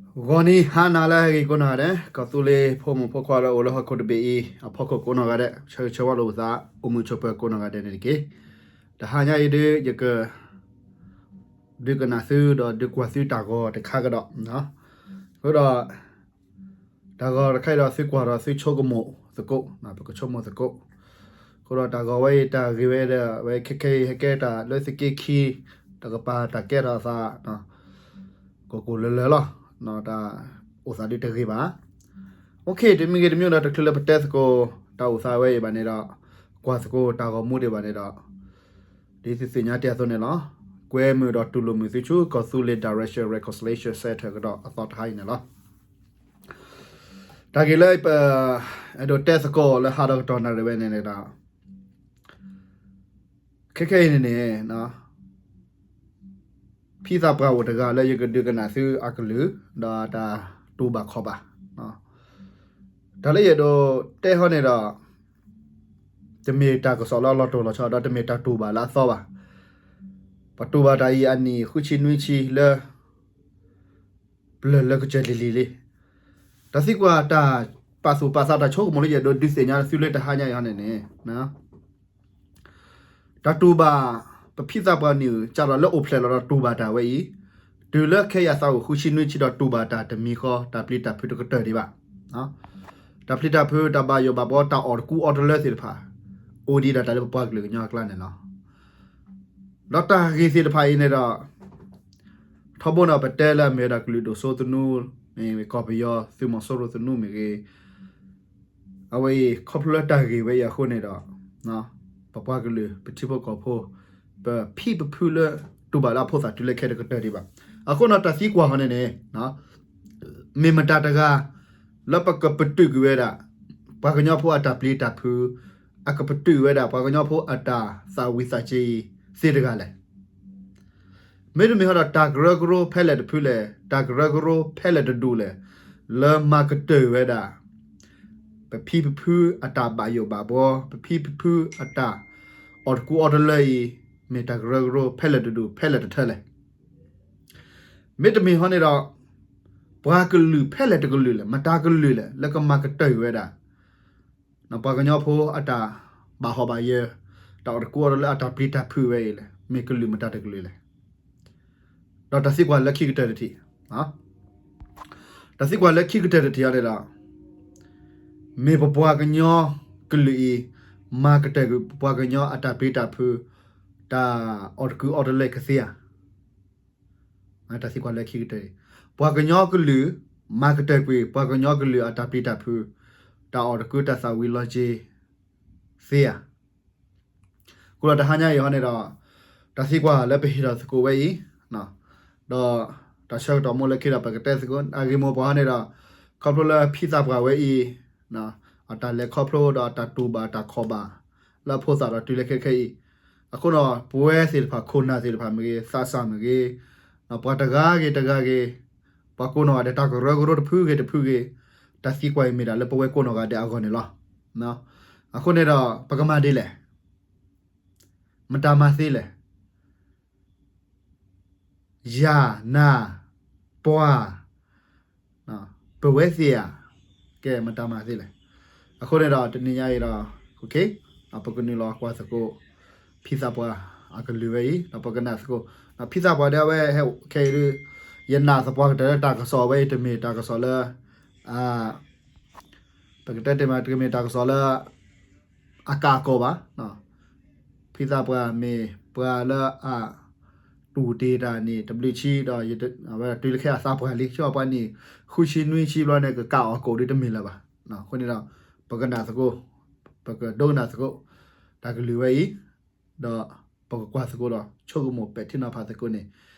ဂီၤနံၤဟါနၤလၢအဂ့ၤကိးနီၢ်ဂၤဒဲး, ကီၢ်သူလ့ၤဖိမုၣ်ဖိခွါလၢအိၣ်လၢဟီၣ်ခိၣ်တဘ့ၣ်အံၤ အဖီခိၣ်ကိးနီၢ်ဂၤဒဲး, ဆၢဂ့ၤဆၢဝါလိာ်ပသး အိၣ်မုာ်ဆိးပၢၤကိးနီၢ်ဂၤဒဲးန့ၣ်တက့ၢ်. တဟါညါအံၤဒုး ယက ဒုးကနၣ်သုဒီးဒုးကွၢ်သုတၢ်ဂီၤတခါကဒီး, အဃိဒီး တၢ်ဂီၤတခါအံၤဒီးသုကွၢ်ဒီးသုဆိကမိၣ်သကိး, ပကဆိကမိၣ်သကိး. အဃိဒီးတၢ်ဂီၤဝဲအံၤ တၢ်ဂ့ၢ်ဝဲဒီး ဝဲခဲခဲအံၤ ဟဲကဲတၢ်လၢသုးက့ခံ တကပၤတၢ်ကဲထီၣ်အသး ကိၢ်ကိၢ်လၢၤလၢၤလီၤ. တၢ်အိၣ်သးဒ်တဂ့ၤဘၣ်. အိၣ်ခ့ တမံၤဂ့ၤတမံၤဒီး တချုးလၢပတဲသကိးတၢ်အိၣ်သးဝဲအံၤဘၣ်န့ၣ်ဒီး ကွၢ်သကိးတၢ်ဂီၤမူဒံးဘၣ်န့ၣ်ဒီး ဒ်သုသ့ၣ်ညါတ့ၢ်အသိးန့ၣ်လီၤ. ကွဲမုာ်ဒီးတူၢ်လိာ်မုာ်သုဆူ ကီၢ်သူလ့ၤ Direction Reconciliation Center ကဒီးအသီတဟါအံၤန့ၣ်လီၤ. တၢ်ဂ့ၢ်လၢပ အဲၣ်ဒိးတဲသကိးလၢဟါဒီကတီၢ်နၣ်ရံၣ်ဝဲန့ၣ်န့ၣ်ဒီး ခဲခဲအံၤန့ၣ်န့ၣ် ဖံသးပှၢ်အိၣ်တဂၤလၢယကဒုးကနၣ်သုအကလုၢ် ဒီးတၢ်တူၢ်ဘၣ်ခီၣ်ဘၣ်. တၢ်လၢယအဲၣ်ဒိးတဲဟီန့ၣ်ဒီး တမ့ၢ်တၢ်ကစီၣ်လၢအလီၤတိၢ်လီၤဆီ ဒီးတမ့ၢ်တၢ်တူၢ်ဘၣ်လၢအသီဘၣ်. ပတူၢ်ဘၣ်တၢ်အံၤအနံၣ်ဃုဆံနွံဆံလၢ ပျၢၤလၢကစၢၢ်လံၤလံၤလံ. တၢ်သံကွၢ်တၢ်ပာ်သူၣ်ပာ်သးတၢ်ဆိကမိၣ်လၢ ယအဲၣ်ဒိးဒုးသ့ၣ်ညါသုလၢတဟါညါအံၤဟီန့ၣ်န့ၣ် တၢ်တူၢ်ဘၣ် ပဖံသးပှၢ်နံၣ်စးထီၣ်လၢအိၣ်ဖျဲၣ်လီၤဒီးတူၢ်ဘၣ်တၢ်ဝဲအံၤ, တုၤလၢခဲအံၤအသးအိၣ်ဃုဆံနွံဆံဒီးတူၢ်ဘၣ်တၢ်တမံၤဃီ တၢ်ပျံၤတၢ်ဖုးတကတၢၢ်ဒံးဘၣ်. တၢ်ပျံၤတၢ်ဖုး တၢ်ဘၣ်ယိၣ်ဘၣ်ဘှီ တၢ်အီၣ်တကူအီတလၢသ့ၣ်တဖၣ် အိၣ်ဒံးဒၣ်တၢ်လၢပပှၤကလုာ်ကညီအကျါန့ၣ်လီၤ. ဒီးတၢ်ဂ့ၢ်သ့ၣ်တဖၣ်အံၤန့ၣ်ဒီး ထီဘိန့ၣ် ပတဲလၢအမ့ၢ်ဝဲဒၣ်ကလုာ်ဒိၣ်စိသနူမ့ၢ်ဂ့ၤ ကီၢ်ပယီၤသုးမီၤစိရိၤသနူမ့ၢ်ဂ့ၤ အဝဲအံၤခီဖျိလၢတၢ်ဂ့ၢ်ဝဲအံၤအဃိန့ၣ်ဒီး ပပှၤကလုာ် ပထံဖိကီၢ်ဖိ ပဖံပဖုလၢတူၢ်ဘၣ်လၢအဖိသၣ်တုၤလၢခဲတကတၢၢ်ဒံးဘၣ်. အဃိန့ၣ်တၢ်သံကွၢ်ဟီန့ၣ်န့ၣ် မ့ၢ်မတၤတဂၤ လၢပကပတုာ်ကွံာ်ဝဲဒၣ် ပှၤကညီဖိအတၢ်ပျံၤတၢ်ဖုး အကပတုာ်ဝဲဒၣ် ပှၤကညီဖိအတၢ်သးဝံၣ်သးစ့အံၤသ့တဂၤလဲၣ်. မ့တမ့ၢ်ဟီဒီးတၢ်ကရၢကရိဖဲလဲၣ်တဖုလဲၣ် တၢ်ကရၢကရိဖဲလဲၣ်တဒူၣ်လဲၣ် လၢမၤကတၢၢ်ဝဲဒၣ် ပဖံပဖုအတၢ်ဘၣ်ယိၣ်ဘၣ်ဘှီ ပဖံပဖုအတၢ်အီၣ်တကူအီတလၢအံၤ မ့ၢ်တၢ်ကရၢကရိဖဲလဲၣ်တဒူၣ်ဖဲလဲၣ်တထၢလဲၣ်. မ့တမ့ၢ်ဟီန့ၣ်ဒီး ပှၤကလုာ်ဖဲလဲၣ်တကလုာ်လဲၣ် မတၤကလုာ်လဲၣ် လၢကမၤကတၢၢ်ဝဲဒၣ် ပှၤကညီဖိအတၢ်ဘၣ်ဟီၣ်ဘၣ်ယၢၤ တၢ်အီၣ်တကူအီတလၢအတၢ်ပျံၤတၢ်ဖုးဝဲအံၤလဲၣ် မ့ၢ်ကလုာ်မတၤတကလုာ်လဲၣ်. ဒီးတၢ်သံကွၢ်လၢခံကတၢၢ်တထံၣ် တၢ်သံကွၢ်လၢခံကတၢၢ်တထံၣ်အံၤန့ၣ်ဒီး မ့ၢ်ပပှၤကညီကလုာ်အံၤ မၤကတၢၢ်ကွံာ်ပပှၤကညီအတၢ်ပျံၤတၢ်ဖုး တၢ်အီၣ်တကူအီတလၢကသ့ဧါ. တၢ်သံကွၢ်လၢခံကတၢၢ်အံၤ ပှၤကညီကလုာ် မၤကတၢၢ်ကွံာ် ပှၤကညီကလုာ်အတၢ်ပျံၤတၢ်ဖုး တၢ်အီၣ်တကူတၢ်သးဝံၣ်လီၤက့ၤသ့ဧါ. အဃိဒီးတဟါညါအံၤဟီန့ၣ်ဒီး တၢ်သံကွၢ်လၢပဟ့ၣ်ထီၣ်သကိးဝဲအံၤ ဒီးတၢ်ဆၢကတီၢ်မိၢ်လၢခံဒီး ပကတဲသကိး အဂ့ၢ်မိၢ်ပှၢ်ဟီန့ၣ်ဒီး ခီဖျိလၢဖံသးပှၢ်ဝဲအံၤ အတၢ်လဲၤခီဖျိဒီးအတၢ်တူၢ်ဘၣ်တၢ်ခီၣ်ဘၣ် လၢအဖိသၣ်ဒီးတုၤလၢခဲခဲအံၤ အဃိဒီး ပဝဲသ့ၣ်တဖၣ် ခိၣ်နၢ်သ့ၣ်တဖၣ်မ့ၢ်ဂ့ၤ သးစၢ်မ့ၢ်ဂ့ၤ ပှၤတဂၤဂ့ၤတဂၤဂ့ၤ ပှၤကိးနီၢ်ဂၤဒဲး တၢ်ကရၢကရိတဖုဂ့ၤတဖုဂ့ၤ တၢ်သံကွၢ်အံၤမ့ၢ်ဒၣ်လၢပဝဲကိးနီၢ်ဂၤဒဲးအဂီၢ်န့ၣ်လီၤ. အဃိန့ၣ်ဒီး ပကမၤဒ်လဲၣ် မတၤမၤသ့လဲၣ်. ယၤ နၤ ပှၤ ပဝဲသ့ၣ်ဧါ ကဲမတၤမၤသ့လဲၣ်. အဃိန့ၣ်ဒီး တနံၤညါအံၤဒီး ပကနုာ်လီၤကွၢ်သကိး ဖံသးပှၢ်အကလုၢ်ဝဲအံၤ ဒီးပကနၣ်သကိး ဖံသးပှၢ်ဒီးအဝဲခဲအံၤဒုး ယနာ်သပှၢ်ကတၢၢ်လၢတၢ်ကစီၣ်ဝဲအံၤ တမ့ၢ်တၢ်ကစီၣ်လၢ ပကတဲတ့ၢ်မး တမ့ၢ်တၢ်ကစီၣ်လၢ အကးအကီဘၣ်. ဖံသးပှၢ်မ့ၢ်ပှၤလၢအ တူၢ်တ့ၢ်တၢ်န့ၣ် တဘျုးဆံဒီး အဝဲဒၣ်တုၤလၢခဲအသးပှၢ်လံ ဆိပှၤန့ၣ် ဃုဆံနွံဆံဘျီန့ၣ် ကကးအီၣ်ကိၣ်ဒ်တမ့ၢ်လၢၤဘၣ်. အဃိန့ၣ်ဒီး ပကနၣ်သကိး ပကဒိကနၣ်သကိး တၢ်ကလုၢ်ဝဲအံၤ ဒီးပကကွၢ်သကိးဒီး ဆိကမိၣ်ပဲာ်ထံနီၤဖးသကိးန့ၣ်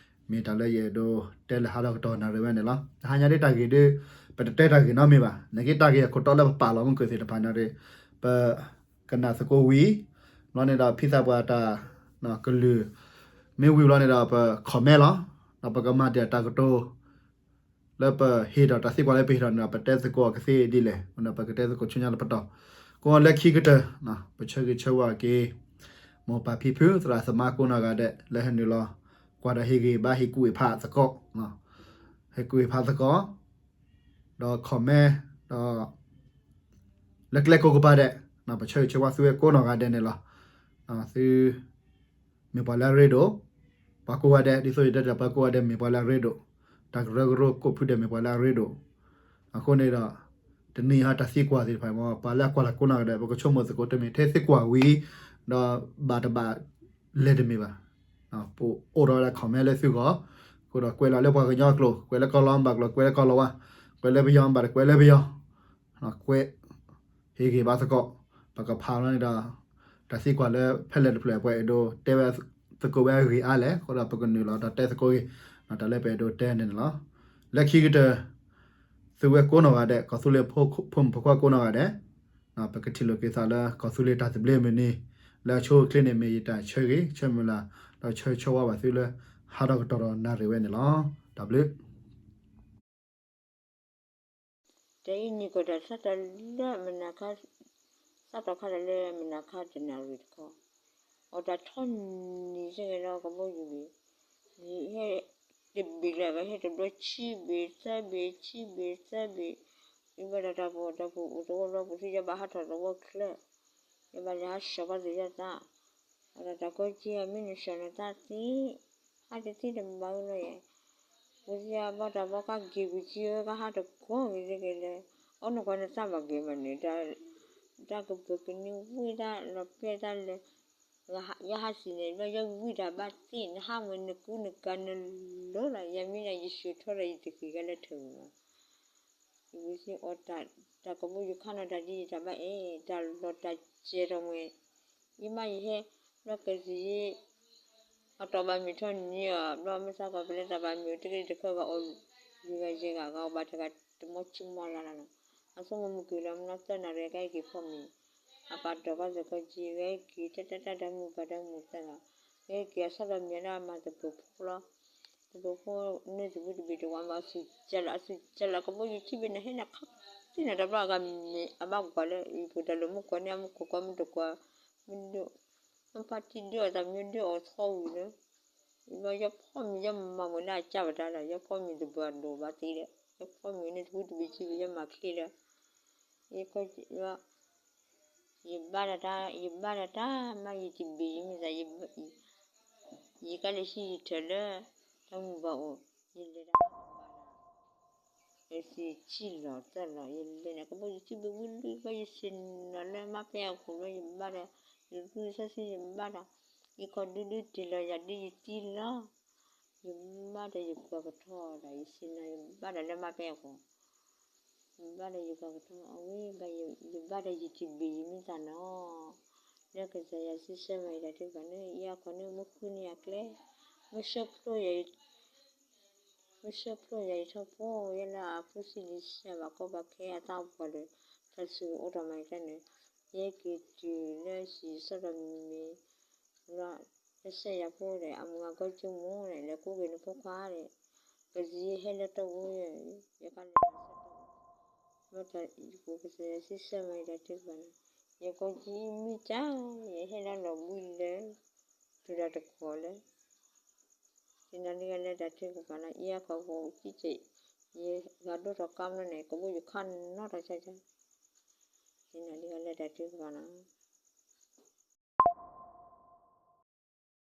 မ့ၢ်တၢ်လၢယအဲၣ်ဒိးတဲလၢဟါဒီကတီၢ်နၣ်ရံၣ်ဝဲန့ၣ်လီၤ. တဟါညါဒ်တၢ်ဂ့ၢ်ဒ် ပတတဲတၢ်ဂ့ၢ်နီတမံၤဘၣ်. နာ်က့တၢ်ဂ့ၢ်အခိၣ်တီလၢပပာ်လီၤမုၢ်ကၢၢ်သ့ၣ်တဖၣ်န့ၣ် ပကနၣ်သကိးဝံၤ ဘျီန့ၣ်ဒီး ဖံသးပှၢ်တၢ်ကလုၢ် မ့ၢ်ဝံၤဘျီန့ၣ်ဒီး ပ comment လီၤ. ဒီးပကမၤဒံးတၢ်ကတိၤ လၢပဟ့ၣ်ဒီးတၢ်သံကွၢ်လၢပဟ့ၣ်ဒီးန့ၣ်ဒီး ပတဲသကိးအီၤကသ့ဒ်လဲၣ် ဒီးပကတဲသကိးဆူညါလၢပတီၢ် ကိးလၢခံကတၢၢ် ပဆၢဂ့ၤဆၢဝါက့ၤ မိၢ်ပၢ်ဖံဖု သရၣ်သမါကိးနီၢ်ဂၤဒဲး လၢဟဲနုာ်လီၤ ကွၢ်ဒီးဟ့ၣ်ဂံၢ်ဘါဟ့ၣ်ကူၣ်ဟ့ၣ်ဖးသကိး ဟ့ၣ်ကူၣ်ဟ့ၣ်ဖးသကိး ဒီး comment ဒီး လၢကျဲကိးကပၤဒဲး ပဆၢဂ့ၤဆၢဝါသုဝဲကိးနီၢ်ဂၤဒဲးန့ၣ်လီၤ. သု မ့ၢ်ပှၤလၢအရ့ဒိၣ်, ပှၤကိးဂၤဒဲး ဒ်သိးယတဲတၢ် ပှၤကိးဂၤဒဲး မ့ၢ်ပှၤလၢအရ့ဒိၣ်, တၢ်ကရၢကရိကိးဖုဒဲး မ့ၢ်ပှၤလၢအရ့ဒိၣ်. အဃိန့ၣ်ဒီး တနံၤအံၤ တၢ်သံကွၢ်သ့ၣ်တဖၣ်မ့ၢ် ပှၤလၢအကွၢ်လၢ်ကိးနီၢ်ဂၤဒဲး ပကဆိကမိၣ်သကိး တမ့ၢ်ထဲသံကွၢ်ဝံၤ ဒီးဘၣ်တဘၣ်လဲၤတမ့ၢ်ဘၣ်. ပအိးထီၣ်ဝဲဒၣ် comment လၢသုဂီၢ်, အဃိဒီးကွဲးလီၤလၢပှၤကညီအကျိာ်, ကွဲးလၢကီၢ်လီၤမၢ်ကျိာ်, ကွဲးလၢကီၢ်လီၤဝါ, ကွဲးလၢပယီၤမၢ်ဒီး ကွဲးလၢပယီၤ, ကွဲး ဟ့ၣ်ဂ့ၤဘၣ်သကိး, ပကဖးလီၤန့ၣ်ဒီး တၢ်သံကွၢ်လၢဖဲလဲၣ်တဖျၢၣ် ပှၤအဲၣ်ဒိးတဲဝဲသကိးဝဲအဂ့ၢ်အါလဲၣ်, အဃိဒီးပကနုာ်လီၤဒီးတဲသကိးဂ့ၤ တၢ်လၢပအဲၣ်ဒိးတဲန့ၣ်န့ၣ်လီၤ. လၢခံကတၢၢ် သုဝဲကိးနီၢ်ဂၤဒဲး ကီၢ်သူလ့ၤဖိမုၣ်ဖိခွါကိးနီၢ်ဂၤဒဲး, ပကထံၣ်လိာ်က့ၤသးလၢ ကီၢ်သူလ့ၤတၢ်သဘျ့မုၢ်နံၤ လၢအဆိအချ့န့ၣ် မ့ၢ်ယတၢ်ဆၢဂ့ၤဆၢမုၢ်လၢ် ဒီးဆၢဂ့ၤဆၢဝါဘၣ်သုလၢ ဟးထီၣ်ကတီၢ်ဒီးနၣ်ရံၣ်ဝဲန့ၣ်လီၤ. တၢ်ဘျုး တၢ်အံၤန့ၣ်ကီး တၢ်စးထီၣ်လၢမုၢ်နၤခါ, စးထီၣ်ခါလၢမုၢ်နၤခါတနၣ်ရံၣ်တခီ, အီၣ်တၢ်ထီနံၤစ့ၢ်ကီးလီၤ ကဘီယူၤဘ့ၣ်, ဟဲတဘ့ၣ်လၢၤဘၣ် ဟဲတဘျီ ဆံဘ့ၣ်သၢဘ့ၣ် ဆံဘ့ၣ်သၢဘ့ၣ်, ယဘၣ်တၢ်တၢ်ပီၣ်တၢ်ပူၤအိၣ်သဝီလီၤ ပူၤသ့ယဘၣ်ဟးထီၣ်သဝီချၢ, ယဘၣ်လဲၤဟးဆှီၣ်ဘၣ်သ့ၣ်ယသး, အတၢ်တၢ်ကီက့ၤ မ့ၢ်နဆှီၣ်နသးသ့ ဟးတသ့တဘၣ်ဝဲလီၤယဲၢ်, ပူၤသ့အဘၣ်တၢ်ဘီကါက့ၤပူၤက့ၤဝဲ ကဟးတကွီၢ်က့ၤသ့က့ၤလၢ, အီနကွၢ်နသးဘၣ်က့ၤမးန့ၣ်, တၢ်ကပၢၤကန့ၢ်ဝံၣ်တၢ်လီၤပျဲၢ်တၢ်လၢ ယဟးစံးန့ၣ် ဘျီယဝံၣ်တၢ်ဘၣ်သ့ၣ် နဟးဝဲနကူနကၤနလိၤလီၤ ယမ့ၢ်ဒၣ်ယဆှၢထီၣ်ဒီးယတဃ့ကၤလၢထၢၣ်ပူၤလီၤ. ယဝံသ့ၣ်အီၣ်တၢ် တၢ်ကဘီယူၤခါနီၤ တၢ်ဒ်ယတၢ်ဘၣ်အဲၣ် တၢ်လီၤတၢ်စဲၤထီၣ်မး, ယမါယဟဲ ဘျီကသံၣ်ယ အတီၢ်ဘၣ်မ့ၢ်ထီၣ်နံၤအီၤ ဘျီမ့ၢ်သးကီၢ်ပလဲတၢ်ဘၣ်မ့ၢ်အိၣ်တက့ၢ်တခၢၣ်ဂၤအီၣ် ယဂၤယဲၢ်ဂၤဂၤအီၣ်ဘၣ်တဂၤ တမီၤဆံမီၤလၢ်လၢ်လီၤ. အဆိကမိၣ်မုၢ်က့ၤလီၤ မနီသၢနၣ်ရံၣ် ကဟဲက့ၤဖီမ့ၤ, အပာ်တီၢ်ဘၣ်သကိးက့ၤ ကဟဲက့ၤတၢ်တၢ်တၢ်တၢ်မုၢ်ပၢ်တၢ်မုၢ်သၢဂၤ, ကဟဲက့ၤအဆၢဒီးမ့ၢ်ဒၣ်မၤသပၢၤဖိလီၤ. သပၢၤဖိန့ၢ်သဘံၣ်တဘ့ၣ်တဝါမး အသူၣ်ကၢ်လၢ အသူၣ်ကၢ်လၢ ကဘီယူၤထံဘ့ၣ်န့ၣ် ဟဲနၤခီၣ်သ့ၣ်န့ၣ် တဘျီအဂၤမ့ၢ်အဘၣ်ကွၢ်လၢ ယပှၤတၢ်လၢမုၢ်ကွၢ်န့ၣ် အမုၢ်ကွၢ်ကွၢ်န့ၣ် အမုၢ်ကွၢ်ကွၢ်မ့ၢ်တကွၢ် မ့ၢ်ဒိၣ် မ့ၢ်ဖါတံၢ်ဒိၣ်အသးမ့ၢ်ဒိၣ်အီၤထီဝံၤလၢ ယဘၣ်ယဖီမ့ၤယမၤမုာ်လၢအကၢ်ပတၢ်လီၤ ယဖီမ့ၤတဘၣ်ဒိၣ်ဘၣ်သ့ဒီး ယဖီမ့ၤန့ၣ်တဝံတဘ့ၣ်စံးဘ့ၣ်ယမၤချ့ဒီး ယက ယဘၣ်ဒီးတၢ် ယဘၣ်ဒီးတၢ်မၤယတဘ့ၣ်ယမ့ၢ်သး ယကလဲၤဆံယထၢၣ်လၢ တၢ်မုၢ်ဘၣ်အိၣ် ယလဲၤတၢ်မၤ ယသံၣ်ဆံၣ်လီၤသၢလီၤ ယလဲၤန့ၣ် ကဘီယူၤထံဘ့ၣ်ဝံၤလံ ဘျီယဆ့ၣ်နီၤလၢမါပဲအခိၣ် ဘျီယဘၣ်ဒီး ယလူၢ်သၢဆံ ယဘၣ်ဒီး ယခီၣ်ဒုဒုတ့ၢ်လီၤ ယၤဒုယသံလီၤ ယဘၣ်ဒီးယပှၤကထီဒီး ယဆ့ၣ်နီၤ ယဘၣ်ဒီးလၢမါပဲအခိၣ် ယဘၣ်ဒီးယပှၤကထီ အဝဲဘၣ် ယဘၣ်ဒီးယတဘ့ၣ်ယမ့ၢ်သးနီၤ လၢကစၢ်ယွၤစံးဆၢမး ယတၢ်ထုကဖၣ်န့ၣ် ယၤခီန့ၣ် မ့ၢ်ဃုန့ၢ်ယၤကျဲ မ့ၢ်ဆၢဖျိ မ့ၢ်ဆၢဖျိယၤ ယထီၣ်ဖိ ယဲလၢအဖိဆံးလံၤဆံးဘၣ်ကီဘၣ်ခဲအသးပှၢ်ဒီး တၢ်စူၤအိၣ်ထီၣ်မးယတၢ်န့ၣ် ယဟဲက့ၤတုၤလၢဟံၣ်စီဒီးမ့ၢ် ဘျီ တၢ်ဆဲးယၤဖိဒီး အမုၢ်ဂၤကီကၠိမိၢ်န့ၣ် လဲၤကိးက့ၤနဖိခွါဒီး ကသံၣ်ဟဲလၢတီၢ်ပူၤ ယကလဲၤလီၤဆၢတီၢ် ဘျီတၢ်ယကိးကစၢ်ယွၤစံးဆၢမး ယတၢ်ထုကဖၣ်န့ၣ် ယကိးကံမံတၢ် ယဟဲလၢလီၤဘှံးလၢ တုၤတၢ်တခီလၢ ယနၢ်ဒုးဂၤလၢတၢ်ထုကဖၣ်န့ၣ် ယဟဲခီၣ်ကီၢ်ကံကဲး ယဂၤဒိၣ်ထီၣ်ကါဘျီန့ၣ် ကဘီယူၤခါနီၤတၢ်ဆါဆါ ယနၢ်ဒုးဂၤလၢတၢ်ထုကဖၣ်န့ၣ်